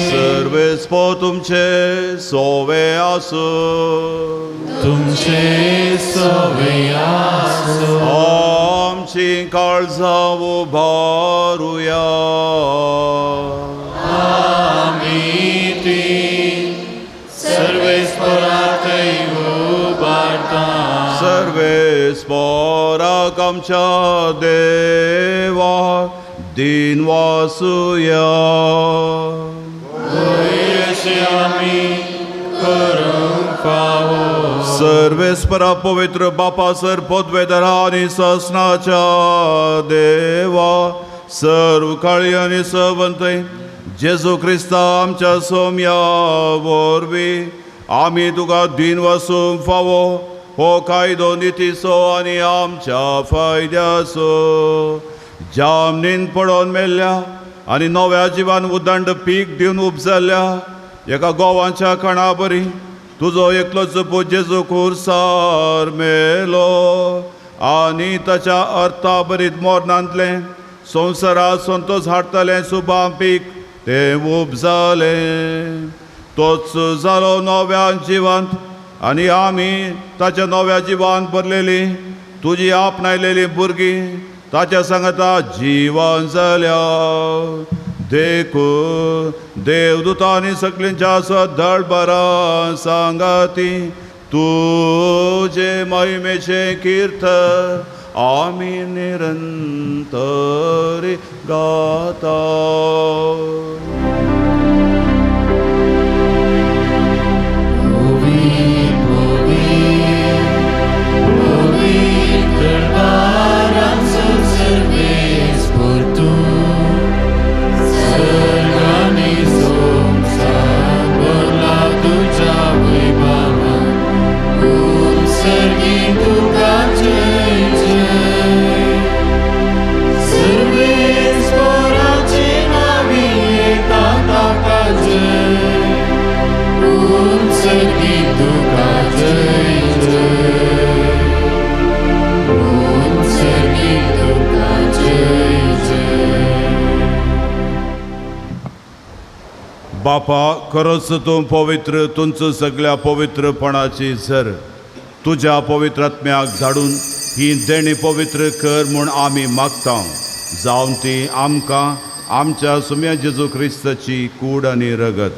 सर्वेस्पो तुमचे सोवे आसूं. तुमचे सोवे आसूं. आमची काळजां उबारुया. आमी ती सर्वेस्पराकय उबारता. सर्वेस्पराक आमच्या देवा दिन वासुया. आमी करूंक फावो. सर्वेस्परा पवित्र बापा सर पदवेधरा आनी ससनाच्या देवा सर्व काळी आनी सवंतय जेजू क्रिस्ता आमच्या सोम्या वरवीं आमी तुका दिन वसूंक फावो हो कायदो नितीचो आनी आमच्या फायद्याचो. जामनीन पडोन मेल्ल्या आनी नव्या जिवान उदंड पीक दिवन उपजल्ल्या एका गोवांच्या कणा बरी तुजो एकलोच पूत जेजू खुर्सार मेलो आनी ताच्या अर्था बरीत मरणांतलें संवसारात संतोश हाडटलें सुबा पीक तें उपजालें. तोच जालो नव्या जिवांत आनी आमी ताच्या नव्या जिवान भरलेली तुजी आपणायलेली भुरगीं ताच्या सांगाता जिवन जाल्या. देखून देवदूतांनी सगळ्यांच्या सदळबरां सांगाती तुजे महिमेचें कीर्त आमी निरंतर गाता. बापा, खरोच तूं पवित्र, तुमचो सगळ्या पवित्रपणाची सर तुज्या पवित्र आत्म्याक धाडून ही देणी पवित्र कर म्हूण आमी मागता. जावन ती आमकां आमच्या सुम्या जेजू क्रिस्ताची कूड आनी रगत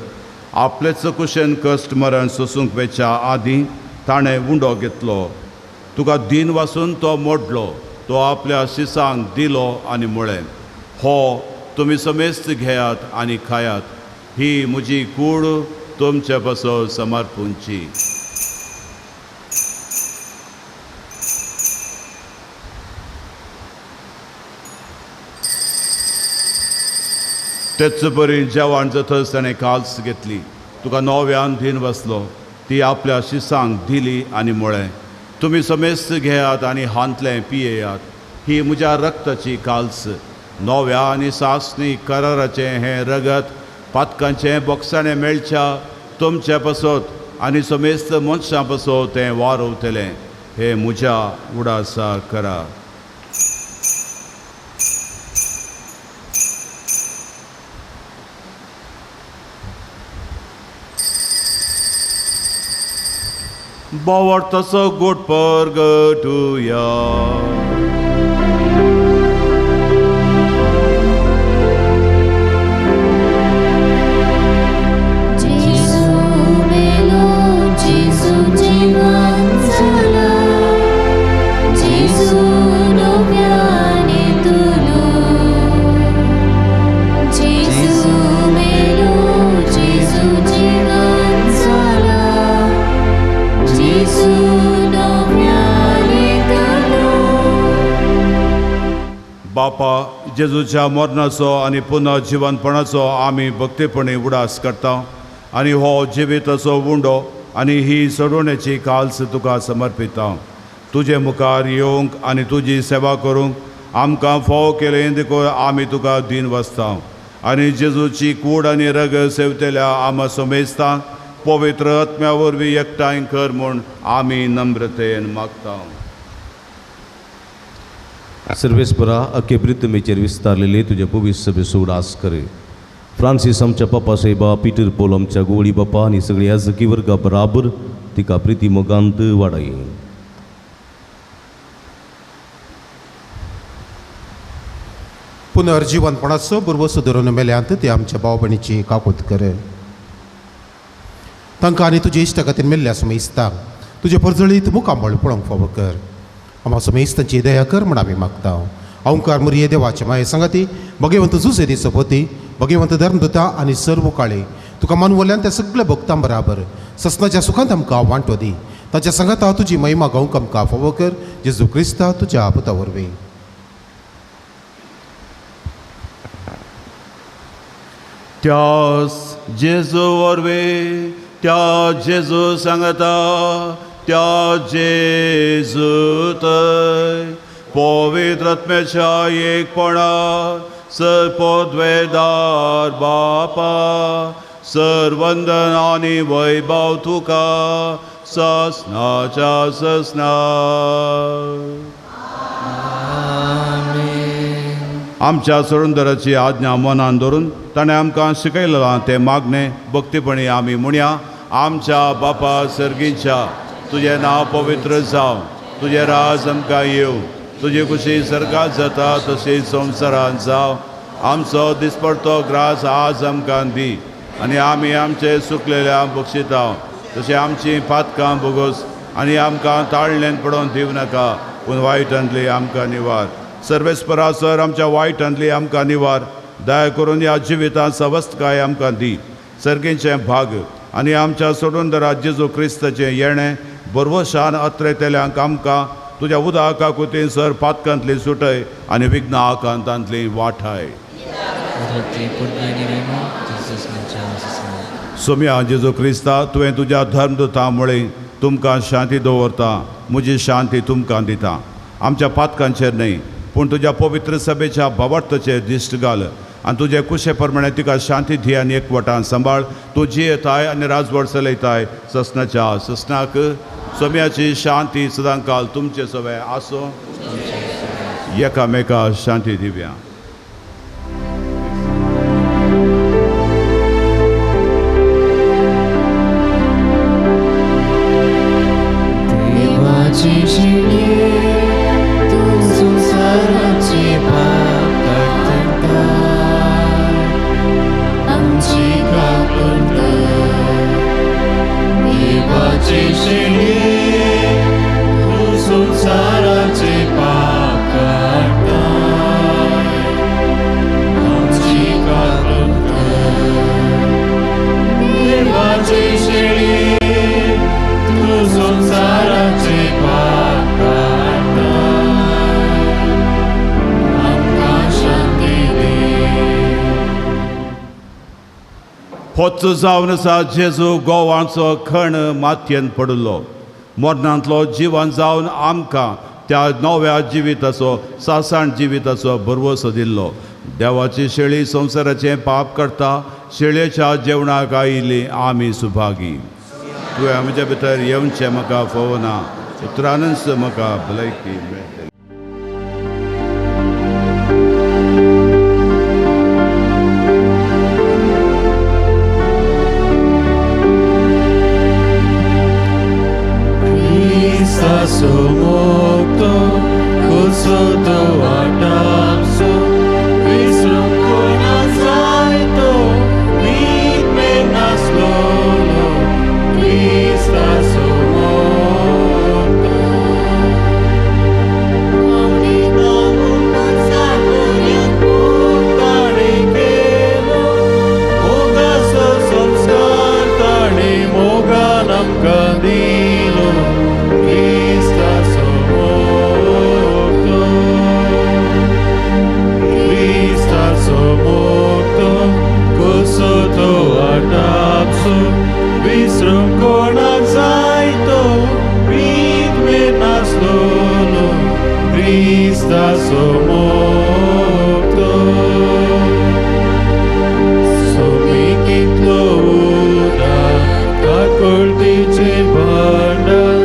आपलेच कुशेन कश्ट मरण सोसूंक वेच्या आदीं ताणें उंडो घेतलो. तुका दीन वासून तो मोडलो, तो आपल्या शिसांक दिलो आनी म्हळें, हो तुमी समेस्त घेयात आनी खायात, ही म्हजी कूड तुमचे पासत समर्पूंची. तेच परी जेवण जातच ताणें काल्स घेतली, तुका नव्यान दीन बसलो, ती आपल्या शिसांक दिली आनी म्हळें, तुमी समेस्त घेयात आनी हांतलें पियेयात, ही म्हज्या रक्ताची काल्स, नव्या आनी सासणी कराराचें हें रगत पातकांचें बोगसाणें मेळच्या तुमचे पासत आनी समेस्त मनशां पासत तें वारवतलें. हें म्हज्या उडासा करा. बावडताचो गोट परगटुया. बापा, जेजूच्या मरणाचो आनी पुनर्जिवनपणाचो आमी भक्तीपणी उडास करता आनी हो जिविताचो उंडो आनी ही सोडवण्याची काल्स तुका समर्पिता. तुजे मुखार येवंक आनी तुजी सेवा करूंक आमकां फावो केलें देखून आमी तुका दीन वसता आनी जेजूची कूड आनी रग सेवतेल्या आमा समेस्तांक पवित्र आत्म्या वरवीं एकठांय कर म्हूण आमी नम्रतेन मागता. सर्वेस्परा अखे प्रितमेचेर विस्तारलेले तुजे पवित्र सभेचो उडास करे. फ्रांसीस आमच्या पप्पा साहेबा, पिटर पोल आमच्या गोवळी बापा आनी सगळी याजकी वर्गा बराबर तिका प्रिती मोगांत वाडाय. पुनर्जिवनपणाचो भरवसो धरून मेल्यांत ते आमच्या भाव भयणीची काकूत कर. तांकां आनी तुजे इश्टा खातीर मेल्ल्या समेस्तांक तुजे परजळीत मुखामळ पळोवंक फावो कर. आमा समेस्तांची दया कर म्हूण आमी मागता. ओंकार मुरये देवाचे माये सांगाती भगवंत जुसेदी सोबती भगवंत धर्मदुता आनी सर्व काळे तुका मानवल्यान त्या सगळ्या भक्तां बराबर ससनाच्या सुखांत आमकां वांटो दी. ताच्या सांगाता तुजी महिमा गावंक आमकां फावो कर. जेजू क्रिस्ता तुज्या पुता वरवीं. त्यास जेजू वरवीं, त्या जेजू सांगता, त्या जेजू थंय पवित्र आत्म्याच्या एकपणा सर्पोद्वेदार बापा सर्वंदन आनी वैभव तुका ससनाच्या ससना. आमच्या सरुंदराची आज्ञा मनान धरून ताणें आमकां शिकयलां तें मागणें भक्तीपणी आमी म्हणया. आमच्या बापा सर्गीच्या, तुजें नांव पवित्र जावं, तुजें राज आमकां येवं, तुजी खुशी सर्गात जाता तशी संवसारांत जावं. आमचो दिसपडतो ग्रास आज आमकां दी आनी आमी आमचे सुकलेल्या बक्षिता तशें आमची पातकां भोगोस आनी आमकां ताळल्यान पडोवन दिवं नाका, पूण वायटांतली आमकां निवार. सर्वेस्परा सर आमच्या वायटांतली आमकां निवार. दया करून ह्या जिवितांत सवस्तकाय आमकां दी. सर्गीचें भाग आनी आमच्या सोडून जेजू क्रिस्ताचें येणें बरवशान अत्रेतल्यांक आमकां तुज्या उदका कुतीन सर पातकांतली सुटय आनी विघ्न आकांतांतली वाठाय. सोम्या जेजू क्रिस्ता, तुवें तुज्या धर्मदुता मुळे तुमकां शांती दवरता, म्हजी शांती तुमकां दिता. आमच्या पातकांचेर न्हय पूण तुज्या पवित्र सभेच्या भावार्थाचेर दिश्ट घाल आनी तुजे कुशे प्रमाणे तिका शांती दी आनी एकवटान सांबाळ. तूं जियेताय आनी राजवट चलयताय ससनाच्या ससनाक. सोम्याची शांती सदांकाल तुमचे सवे आसो. एकामेका शांती दिव्या. होच जावन आसा जेजू गोवांचो खण मातयेन पडिल्लो मरणांतलो जिवन जावन आमकां त्या नव्या जिविताचो सासाण जिविताचो भरवसो दिल्लो. देवाची शेळी संवसाराचें पाप करता शेळयेच्या जेवणाक आयिल्ली आमी सुभागी. तुवें म्हज्या भितर येवचें म्हाका फोवना, उतरानच म्हाका भलायकी मेळटली. Cristo. विसरूंक कोणाक जाय तो मीत मेर नासलोलो क्रिस्ताचो मोग तो. सोमी कितलो उदार काकुळटीचें भांडार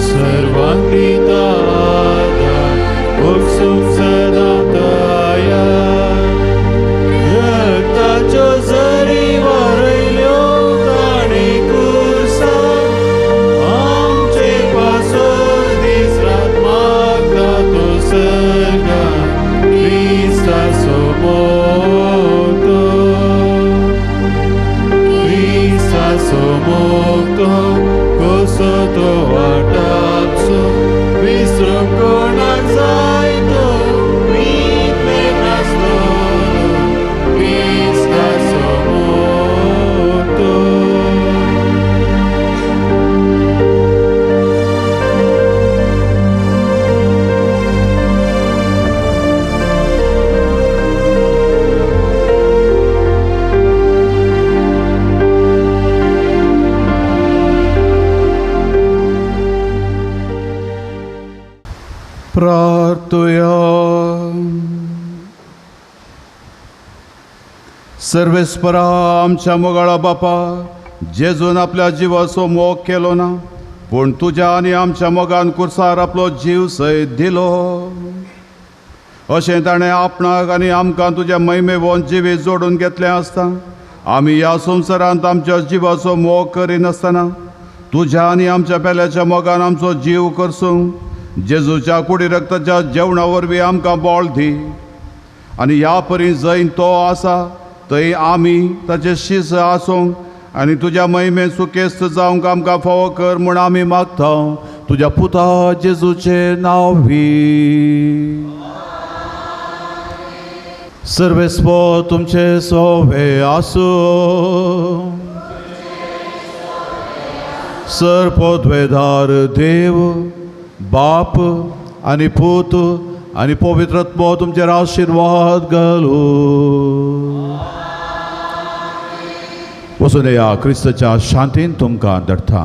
सर्वांक दिता आदार भोगसूंक सदां तयार. रक्ताच्यो झरी वारयल्यो ताणें कुर्सार आमचे पासत दीस रात मागता तो सर्गार क्रिस्ताचो मोग तो. क्रिस्ताचो मोग तो कसो तो वाटापसो विसरूंक कोणाक जाय तो मीत मेर नासलोलो क्रिस्ताचो मोग तो. प्रार्थुया. सर्वेस्परा आमच्या मोगाळा बापा, जेजून आपल्या जिवाचो मोग केलो ना, पूण तुज्या आनी आमच्या मोगान कुर्सार आपलो जीव सयत दिलो. अशें ताणें आपणाक आनी आमकां तुज्या महिमेवन जिवीत जोडून घेतलें आसता आमी ह्या संवसारांत आमच्या जिवाचो मोग करिनासतना तुज्या आनी आमच्या पेल्याच्या मोगान आमचो जीव करसूंक जेजूच्या कुडी रक्ताच्या जेवणा वरवीं आमकां बळ दी. आनी ह्या परी जंय तो आसा थंय आमी ताचे शिस आसूंक आनी तुज्या महिमे सुकेस्त जावंक आमकां फावो कर म्हूण आमी मागता तुज्या पुता जेजूचें नांव भी. सर्वेस्पो तुमचे सोवे आसूं. सर्पोद्वेदार देव बाप आनी पूत आनी पवित्र आत्मो तुमचेर आशिर्वाद घालूं. वचून या क्रिस्ताच्या शांतीन तुमकां दडटा.